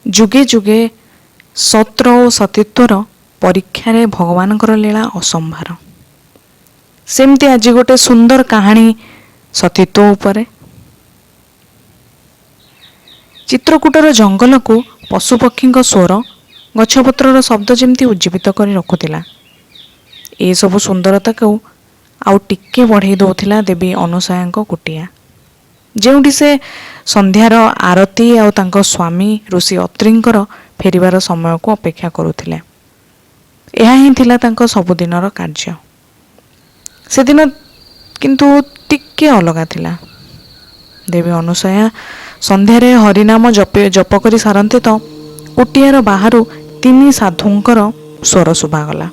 ଯୁଗେ ଯୁଗେ ସତ୍ର ଓ ସତୀତ୍ୱର ପରୀକ୍ଷାରେ ଭଗବାନଙ୍କର ଲୀଳା ଅସମ୍ଭାର। ସେମିତି ଆଜି ଗୋଟେ ସୁନ୍ଦର କାହାଣୀ ସତୀତ୍ୱ ଉପରେ। ଚିତ୍ରକୂଟର ଜଙ୍ଗଲକୁ ପଶୁପକ୍ଷୀଙ୍କ ସ୍ୱର, ଗଛପତ୍ରର ଶବ୍ଦ ଯେମିତି ଉଜ୍ଜୀବିତ କରି ରଖୁଥିଲା। ଏସବୁ ସୁନ୍ଦରତାକୁ ଆଉ ଟିକେ ବଢ଼େଇ ଦେଉଥିଲା ଦେବୀ ଅନୁସୟାଙ୍କ କୁଟିଆ, ଯେଉଁଠି ସେ ସନ୍ଧ୍ୟାର ଆରତୀ ଆଉ ତାଙ୍କ ସ୍ୱାମୀ ଋଷି ଅତ୍ରିଙ୍କର ଫେରିବାର ସମୟକୁ ଅପେକ୍ଷା କରୁଥିଲେ। ଏହା ହିଁ ଥିଲା ତାଙ୍କ ସବୁଦିନର କାର୍ଯ୍ୟ। ସେଦିନ କିନ୍ତୁ ଟିକେ ଅଲଗା ଥିଲା। ଦେବୀ ଅନୁସୟା ସନ୍ଧ୍ୟାରେ ହରିନାମ ଜପ କରି ସାରନ୍ତି ତ କୁଟିଆର ବାହାରୁ ତିନି ସାଧୁଙ୍କର ସ୍ୱର ଶୁଭାଗଲା।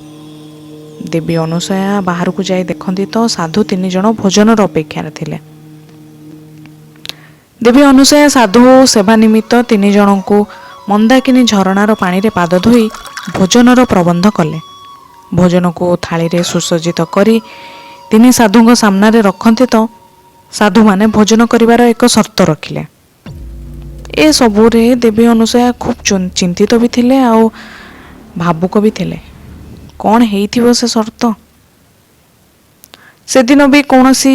ଦେବୀ ଅନୁସୟା ବାହାରକୁ ଯାଇ ଦେଖନ୍ତି ତ ସାଧୁ ତିନି ଜଣ ଭୋଜନର ଅପେକ୍ଷାରେ ଥିଲେ। ଦେବୀ ଅନୁସୟା ସାଧୁ ସେବା ନିମିତ୍ତ ତିନି ଜଣଙ୍କୁ ମନ୍ଦାକିନୀ ଝରଣାର ପାଣିରେ ପାଦ ଧୋଇ ଭୋଜନର ପ୍ରବନ୍ଧ କଲେ। ଭୋଜନକୁ ଥାଳିରେ ସୁସଜ୍ଜିତ କରି ତିନି ସାଧୁଙ୍କ ସାମ୍ନାରେ ରଖନ୍ତି ତ ସାଧୁମାନେ ଭୋଜନ କରିବାର ଏକ ସର୍ତ୍ତ ରଖିଲେ। ଏସବୁରେ ଦେବୀ ଅନୁସୟା ଖୁବ୍ ଚିନ୍ତିତ ବି ଥିଲେ ଆଉ ଭାବୁକ ବି ଥିଲେ। କ'ଣ ହେଇଥିବ ସେ ସର୍ତ୍ତ? ସେଦିନ ବି କୌଣସି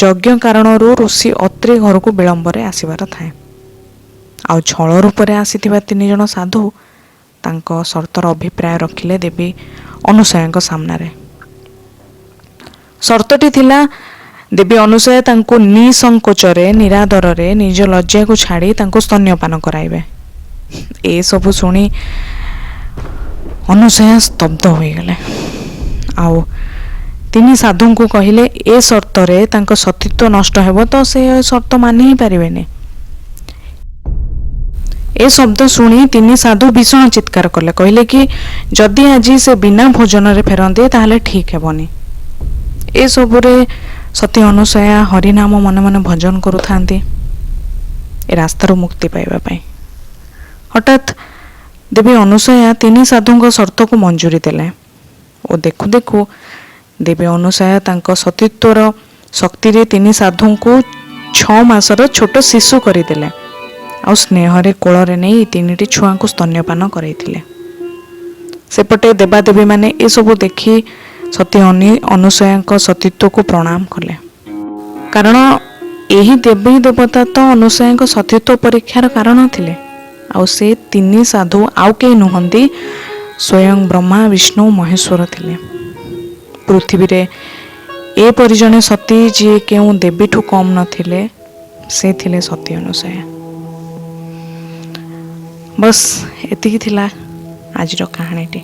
ଯଜ୍ଞ କାରଣରୁ ଋଷି ଅତ୍ରି ଘରକୁ ବିଳମ୍ବରେ ଆସିବାର ଥାଏ। ଆଉ ଛଳ ରୂପରେ ଆସିଥିବା ତିନି ଜଣ ସାଧୁ ତାଙ୍କ ସର୍ତ୍ତର ଅଭିପ୍ରାୟ ରଖିଲେ ଦେବୀ ଅନୁସୟାଙ୍କ ସାମ୍ନାରେ। ସର୍ତ୍ତଟି ଥିଲା, ଦେବୀ ଅନୁସୟା ତାଙ୍କୁ ନିସଙ୍କୋଚରେ, ନିରାଦରରେ ନିଜ ଲଜ୍ଜାକୁ ଛାଡ଼ି ତାଙ୍କୁ ସ୍ତନ୍ୟପାନ କରାଇବେ। ଏସବୁ ଶୁଣି ଅନୁସୟା ସ୍ତବ୍ଧ ହୋଇଗଲେ ଆଉ ତିନି ସାଧୁଙ୍କୁ କହିଲେ, ଏ ସର୍ତ୍ତରେ ତାଙ୍କ ସତୀତ୍ୱ ନଷ୍ଟ ହେବ ତ ସେ ସର୍ତ୍ତ ମାନି ହିଁ ପାରିବେନି। ଏ ଶବ୍ଦ ଶୁଣି ତିନି ସାଧୁ ଭୀଷଣ ଚିତ୍କାର କଲେ। କହିଲେ କି ଯଦି ଆଜି ସେ ବିନା ଭୋଜନରେ ଫେରନ୍ତି, ତାହେଲେ ଠିକ୍ ହେବନି। ଏସବୁରେ ସତୀ ଅନୁସୟା ହରିନାମ ମନେ ମନେ ଭଜନ କରୁଥାନ୍ତି ଏ ରାସ୍ତାରୁ ମୁକ୍ତି ପାଇବା ପାଇଁ। ହଠାତ୍ ଦେବୀ ଅନୁସୟା ତିନି ସାଧୁଙ୍କ ସର୍ତ୍ତକୁ ମଞ୍ଜୁରି ଦେଲେ ଓ ଦେଖୁ ଦେଖୁ ଦେବୀ ଅନୁସୟା ତାଙ୍କ ସତୀତ୍ୱର ଶକ୍ତିରେ ତିନି ସାଧୁଙ୍କୁ 6 ମାସର ଛୋଟ ଶିଶୁ କରିଦେଲେ ଆଉ ସ୍ନେହରେ କୋଳରେ ନେଇ ତିନିଟି ଛୁଆଙ୍କୁ ସ୍ତନ୍ୟପାନ କରାଇଥିଲେ। ସେପଟେ ଦେବାଦେବୀମାନେ ଏସବୁ ଦେଖି ସତୀ ଅନୁସୟାଙ୍କ ସତୀତ୍ୱକୁ ପ୍ରଣାମ କଲେ, କାରଣ ଏହି ଦେବୀ ଦେବତା ତ ଅନୁସୟାଙ୍କ ସତୀତ୍ୱ ପରୀକ୍ଷାର କାରଣ ଥିଲେ। ଆଉ ସେ ତିନି ସାଧୁ ଆଉ କେହି ନୁହନ୍ତି, ସ୍ୱୟଂ ବ୍ରହ୍ମା, ବିଷ୍ଣୁ, ମହେଶ୍ୱର ଥିଲେ। ପୃଥିବୀରେ ଏପରି ଜଣେ ସତୀ ଯିଏ କେଉଁ ଦେବୀଠୁ କମ୍ ନଥିଲେ, ସେ ଥିଲେ ସତୀ ଅନୁସୟା। ବସ୍, ଏତିକି ଥିଲା ଆଜିର କାହାଣୀଟି।